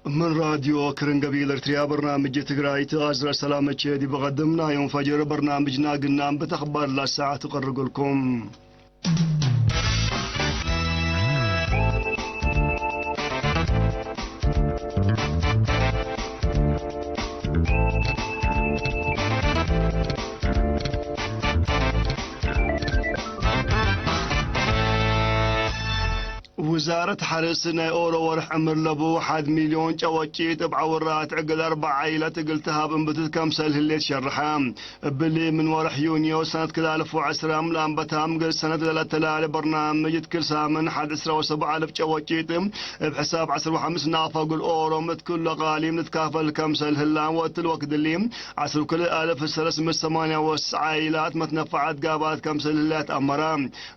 من راديو كرنقبيل ارتريا برنامج تقرايت أزرع سلامة شيدي بقدمنا يوم فجر برنامجنا قلنا بتخبر لساعة تقرقلكم. ውዛረት ሓርስ ናይ ኦሮ ወርሕ ዕምር ለቡ ሓደ ሚልዮን ጨወጪ ጥብዓ ውራት ዕግል ኣርባዓ ኢለት እግል ትሃብ እምብትት ከምሰል ህሌት ሸርሐ። እብሊ ምን ወርሕ ዩንዮ ሰነት ክላልፉ ዕስራም ለኣንበታም ግል ሰነት ለለተላለ በርናምጅ እትክል ሳምን ሓደ ዕስራ ወሰብዓ ኣልፍ ጨወጪ ጥም እብ ሕሳብ ዓስር ወሓምስ ናፋ ግል ኦሮ ምትክል ለቃሊም ንትካፈል ከምሰል ህላም ወትል ወክድሊ ዓስር ክል ኣልፍ ሰለስ ምስ ሰማንያ ወስዓ ኢላት መትነፋዓት ጋባት ከምሰል ህልያት ኣመራ።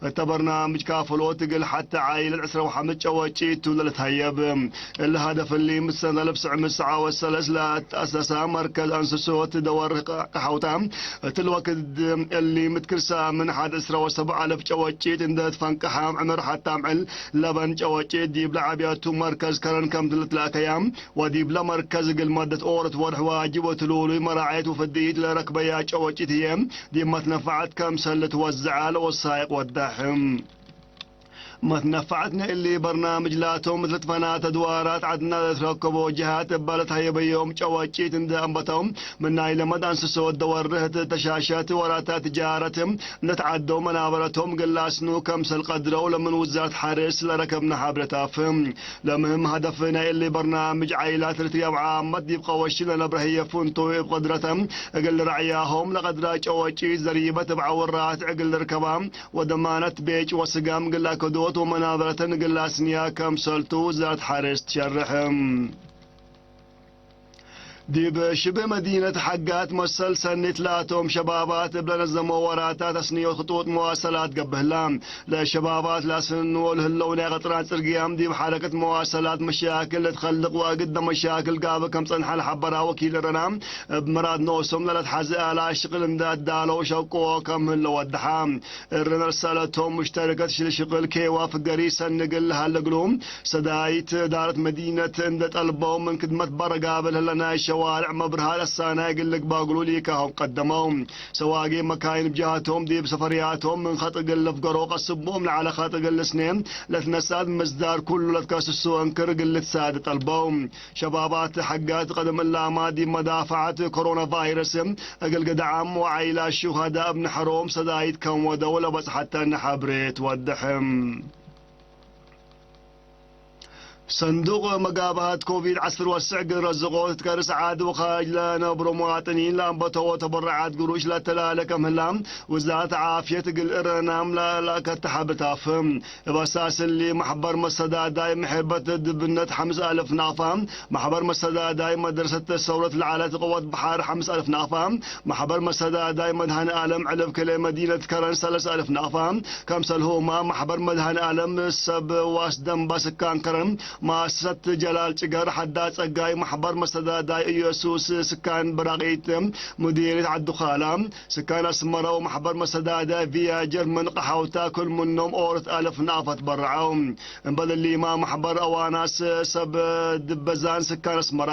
እተ በርናምጅ ካፈሎት እግል ሓተ ዓይለት ዕስራ ወሓምስ ጨወጪ ቱ ለልትሃየብ። እለ ሀደፍ እሊ ምሰነ ለብስዕ ምስዓ ወሰለስ ለአትአሰሳ መርከዝ አንስሶት ደወር ቀ-፣ ቀሓውታ። እት ልወክድ እሊ ምትክርሳ ምን ሓደ ዕስራ ወሰብዓ አለፍ ጨወጪት እንደ ትፈንቀሓ ዕምር ሓታ ምዕል ለበን ጨወጪት ዲብ ለዓብያቱ መርከዝ ከረን ከም ትልትላከያ ወዲብ ለመርከዝ እግል መደት ኦረት ወርሕ ዋጅብ ወትሉሉይ መራዓየት ወፍድኢት ለረክበያ ጨወጪት ህየ ዲብ መትነፋዓት ከምሰል ልትወዝዓ ለወሳይቅ ወዳሕም። መትነፋዕት ንእሊ በርናምጅ ላቶም እትልትፈና ተድዋራት ዓድና ለትረከቦ ጅሃት እባ ለትሃየበዮም ጨወጪት እንደ አንበተው ምናይ ለመድ አንስሶ ደወርህ ተሻሸት ወራታ ትጃረት ለትዓደው መናበረቶም ግላስኑ ከምሰል ቀድረው ለምን ውዛት ሓርስ ለረከብና ሓብረታፍ። ለምህም ሀደፍ ናይ እሊ በርናምጅ ዓይላት ርትያብ ዓመት ዲብ ቀወሽ ለነብረህየ ፍንቶ እብ ቅድረተ እግል ራዕያሆም ለቀድራ ጨወጪት ዘሪበት እብ ዓውራት እግል ርከባ ወደማነት ቤጭ ወስጋም ግላ ከዶት ወመናበረተን ግላ ስንያ ከምሰልቱ ውዛት ሓርስ ትሸርሕ። ዲብ ሽብህ መዲነት ሓጋት መሰል ሰኒት ላቶም ሸባባት እብ ለነዘሞ ወራታት ኣስንዮት ክጡጥ መዋሰላት ገብህላ። ለሸባባት ላስንዎ ልህለው ናይ ቀጥራን ጽርግያም ዲብ ሓረከት መዋሰላት መሻክል ለትኸልቅ ወእግድ መሻክል ጋብ ከም ጸንሓ ለሓበራ ወኪል እረና እብ ምራድ ኖሶም ለለትሓዘ ኣላ ሽቅል እንደ ኣዳለው ሸቆ ከም ህለ ወድሓ። እርነ ርሳለቶም ሙሽተረከት ሽልሽቅል ኬዋ ፍገሪ ሰንግል ሃለግሉ ሰዳይት እዳረት መዲነት እንደ ጠልበው ምን ክድመት በረጋብል ህለናይ ሸዋርዕ መብርሃ ለሳናይ ግልግ ባግሉ ሊካሆም ቀደመው። ሰዋጌ መካይን ብጃሃቶም ዲብ ሰፈርያቶም ምን ኸጥግል ለፍገሮ ቀስቦም ለዓለ ኸጥግል ስኔ ለትነሳት ምዝዳር ኩሉ ለትከስሱ እንክር ግልት ሳድ ጠልበው። ሸባባት ሓጋት ቀደም እላማ ዲብ መዳፋዓት ኮሮና ቫይረስ እግል ገድዓም ወዓይላ ሹሃዳ እብ ንሕሮም ሰዳይት ከም ወደው ለበጽሓተን ሓብሬት ወድሕም። ሰንዱቅ መጋባህት ኮቪድ ዓስር ወስዕ ግረ ዝቆ ትትከርስ ዓድ ወኻጅ ለነብሮ መዋጥኒን ለአንበተዎ ተበረዓት ግሩሽ ለተላለ ከም ህላም ውዛት ዓፍየት እግል እረናም ለላከት ተሓብታፍ። እብ ኣሳስ እሊ፣ ማሕበር መሰዳዳይ ምሕርበት ድብነት ሓምስ ኣልፍ ናቕፋ፣ ማሕበር መሰዳዳይ መድረሰት ሰውረት ለዓለት ቅወት በሓር ሓምስ ኣልፍ ናቕፋ፣ ማሕበር መሰዳዳይ መድሃን ኣለም ዕልብ ክልኤ መዲነት ከረን ሰለስ ኣልፍ ናቕፋ፣ ከምሰልሁማ ማሕበር መድሃን ኣለም ሰብ ዋስ ደንባ ስካን ከረን፣ ማእሰሰት ጀላል ጭገር ሓዳ ጸጋይ፣ ማሕበር መሰዳዳይ ኢየሱስ ስካን ብራቂት፣ ሙዲሪት ዓዲ ኻላ፣ ስካን ኣስመራ ወማሕበር መሰዳዳይ ቪያ ጀርመን ቀሓውታ ክል ምኖም ኦርት ኣልፍ ናቕፋ ትበርዓው። እምበል ሊማ ማሕበር ኣዋናስ ሰብ ድበዛን ስካን ኣስመራ፣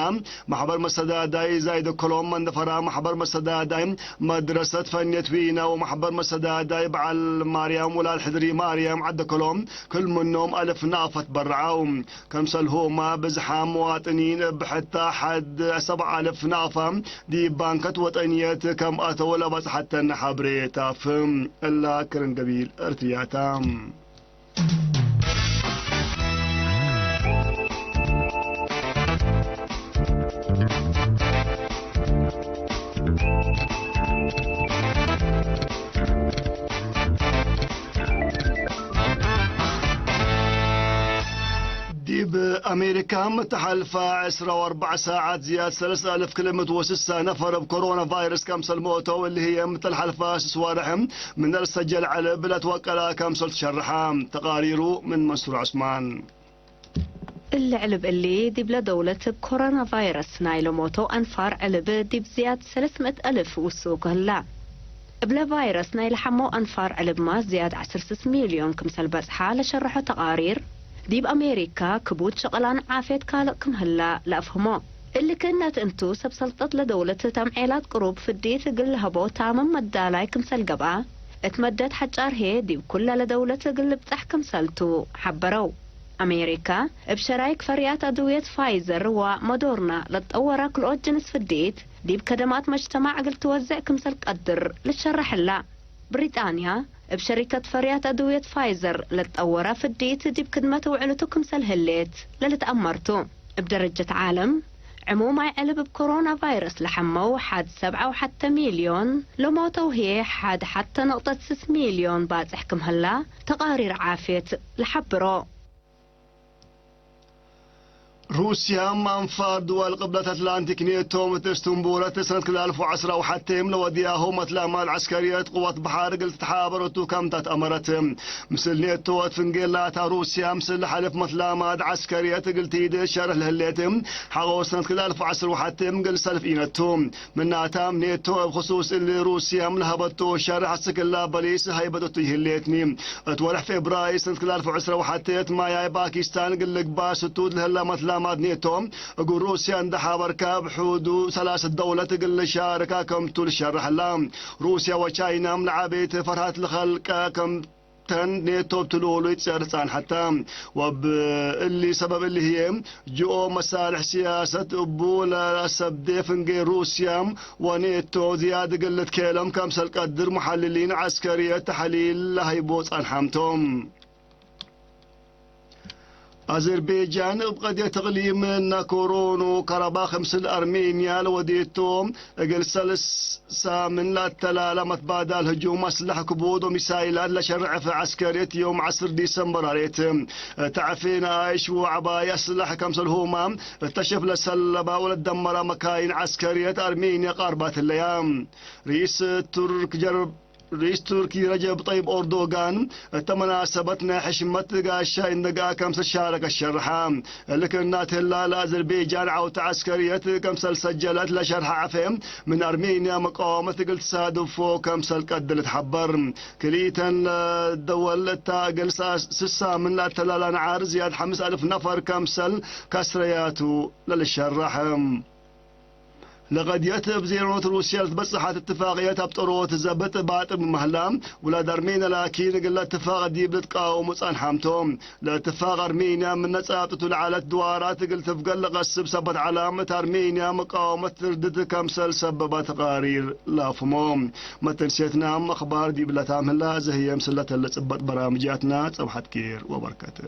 ማሕበር መሰዳዳይ ዛይደ ኮሎም መንደፈራ፣ ማሕበር መሰዳዳይ መድረሰት ፈንየት ዊና ወማሕበር መሰዳዳይ በዓል ማርያም ወላል ሕድሪ ማርያም ዓደ ኮሎም ክል ምኖም ኣልፍ ናቕፋ ትበርዓው። ከምሰልሁማ ብዝሓ መዋጥኒን እብ ሕታ ሓድ ሰብዓ ኣልፍ ናቕፋ ዲብ ባንከት ወጠንየት ከም ኣተወ ለባጽሓተን ሓብሬታፍ እላ ክርን ገቢል እርትያታ። ዲብ ኣሜሪካ፣ እታ ሓልፋ ዕስራ ወኣርባዕ ሰዓት ዝያድ ሰለስተ ኣልፍ ክልተ ምእቲ ወስሳ ነፈር ብ ኮሮና ቫይረስ ከምሰል ሞተው፣ እሊ ህየ ምተል ሓልፋ ስስ ዋርሕ ምን እርሰጀል ዐለ ብለት ወቀላ ከምሰል ትሸርሓ። ተቃሪሩ ምን መንሱር ዑስማን። እሊ ዕልብ እሊ ዲብለ ደውለት እብ ኮሮና ቫይረስ ናይ ለሞተው ኣንፋር ዕልብ ዲብ ዝያድ ሰለስ ምእት ኣልፍ ውስኡ ክህላ። እብለ ቫይረስ ናይ ለሓመው ኣንፋር ዕልብማ ዝያድ ዐስር ስስ ሚልዮን ክምሰል በጽሓ ለሸርሖ ተቃሪር፣ ዲብ ኣሜሪካ ክቡድ ሸቐላን ዓፌት ካልእ ክምህላ ለኣፍህሞ። እሊ ክእነት እንቱ ሰብ ሰልጠት ለደውለት ተምዔላት ቅሩብ ፍዲት እግል ለሀቦ ታምም መዳላይ ክምሰል ገብኣ፣ እት መደት ሐጫር ህዬ ዲብ ኩለ ለደውለት እግል ልብጻሕ ክምሰልቱ ሐበረው። ኣሜሪካ፣ እብ ሸራይክ ፈርያት ኣድውየት ፋይዘር ወሞዶርና ለትጠወረ ክልኦት ጅንስ ፍዲት ዲብ ከደማት መጅተማዕ እግል ትወዝዕ ክምሰል ቀድር ልትሸረሕ እላ። ብሪጣንያ፣ እብ ሸሪከት ፈርያት ኣድውየት ፋይዘር ለትጠወረ ፍዲት ዲብ ክድመ ትውዕልቱ ክምሰል ህሌት ለልትኣመርቱ። እብ ደረጀት ዓለም፣ ዕሙማይ ዕልብ እብ ኮሮና ቫይረስ ለሐመው ሐድ ሰብዓ ወሐተ ሚልዮን፣ ለሞተው ህዬ ሐድ ሐተ ነቕጠት ስስ ሚልዮን ባጽሕ ክምህላ ተቓሪር ዓፍየት ለሐብሮ። ሩስያ፣ ኣንፋር ድወል ቅብለት ኣትላንቲክ ኔቶ፣ እት እስትንቡለት ሰነት ክልተ ኣልፍ ወዐስራ ወሐቴ ለወድያሁ መትላማት ዐስከርየት ቅወት በሐር እግል ትትሓበረቱ ከምታ ተኣመረት። ምስል ኔቶ እት ፍንጌላታ ሩስያ፣ ምስል ሐልፍ መትላማት ዐስከርየት እግል ትይድ ሸርሕ ለህሌት፣ ሐቆ ሰነት ክልተ ኣልፍ ወዐስራ ወሐቴ እግል ሰልፍ ኢነቱ። ምናታም ኔቶ እብ ክሱስ እሊ ሩስያ ለሀበቶ ሸርሕ አስክላ በሊስ ሃይበተቱ ይህሌትኒ። እት ወርሕ ፌብራሪ ሰነት ክልተ ኣልፍ ወዐስራ ወሐቴ እት ማያይ ፓኪስታን እግል ልግባእ ስቱት ለህላ መትላማት ኔቶ፣ እግል ሩስያ እንዳ ሐበርካ እብ ሑዱ ሰላሰ ደውለት እግል ልሻርካ ከምቱ ልሸርሕ እላ። ሩስያ ወቻይናም ለዓቤት ፈርሃት ልኸልቀ ከም ተን ኔቶ እብ ትልኡሉ ይትጸር ጸንሐታ። ወብ እሊ ሰበብ እሊ ህዬ፣ ጅኦ መሳልሕ ስያሰት እቡ ለሰብዴ ፍንጌ ሩስያ ወኔቶ ዝያድ እግል ልትኬሎም ከምሰል ቀድር ሙሐልሊን ዐስከርየት ተሐሊል ለሀይቦ ጸንሐምቶም። ኣዘርቤጃን እብ ቀድየት እቅሊም ናኮሮኖ ካራባኽ ምስል ኣርሜንያ ለወዴቶ እግል ሰልስ ሳምን ለአተላላ መትባዳል ህጁም አስላሕ ክቡድ ወሚሳይላት ለሸርዐፈ ዐስከርየት ዮም ዐስር ዲሰምበር አሬት። እት ዐፌ ነኣይሽ ወዐባይ አስላሕ ከምሰልሁማ እተሸፍ ለሰለባ ወለደመራ መካይን ዐስከርየት አርሜንያ ቃርባት ህለያ። ርኢስ ቱርክ ጀር-፣ ርኢስ ቱርኪ ረጀብ ጠይብ ኦርዶጋን እተ መናሰበት ናይ ሕሽመት ጋሻ እንደገኣ ከምሰል ሻረከ ሸርሓ። እሊ ክእናት ህላ ለአዘርቤጃን ዐውተ ዐስከርየት ከምሰል ሰጀለት ለሸርሐ ዐፌ ምን አርሜንያ መቃወመት እግል ትሳድፎ ከምሰል ቀድል ትሐበር። ክልኢተን ለደወል እታ እግል ሳ-፣ ስሳ ምን ለአተላላ ነዓር ዝያድ ሐምስ አልፍ ነፈር ከምሰል ከስረያቱ ለልሸረሐ። ለቀድየት እብ ዜሮት ሩስያ ለትበጽሐት እትፋቅየት አብ ጠሮት ዘብጥ ባጥብ ምህላ፣ ውላድ አርሜንያ ላኪን እግል ለእትፋቅ ዲብ ልትቃወሙ ጸንሓምቶም። ለእትፋቅ አርሜንያ ምነ ጻብጥቱ ለዐለት ድዋራት እግል ትፍገል ለቀስብ ሰበት ዐላም እት አርሜንያ መቃወመት ትርድት ከምሰል ሰበባ ተቃሪር ላፍሞ። መተንሴትናም አኽባር ዲብ ለታም ህላ ዘህየም ስለተ ለጽበጥ በራምጃትና ጸብሐት ኬር ወበርከት።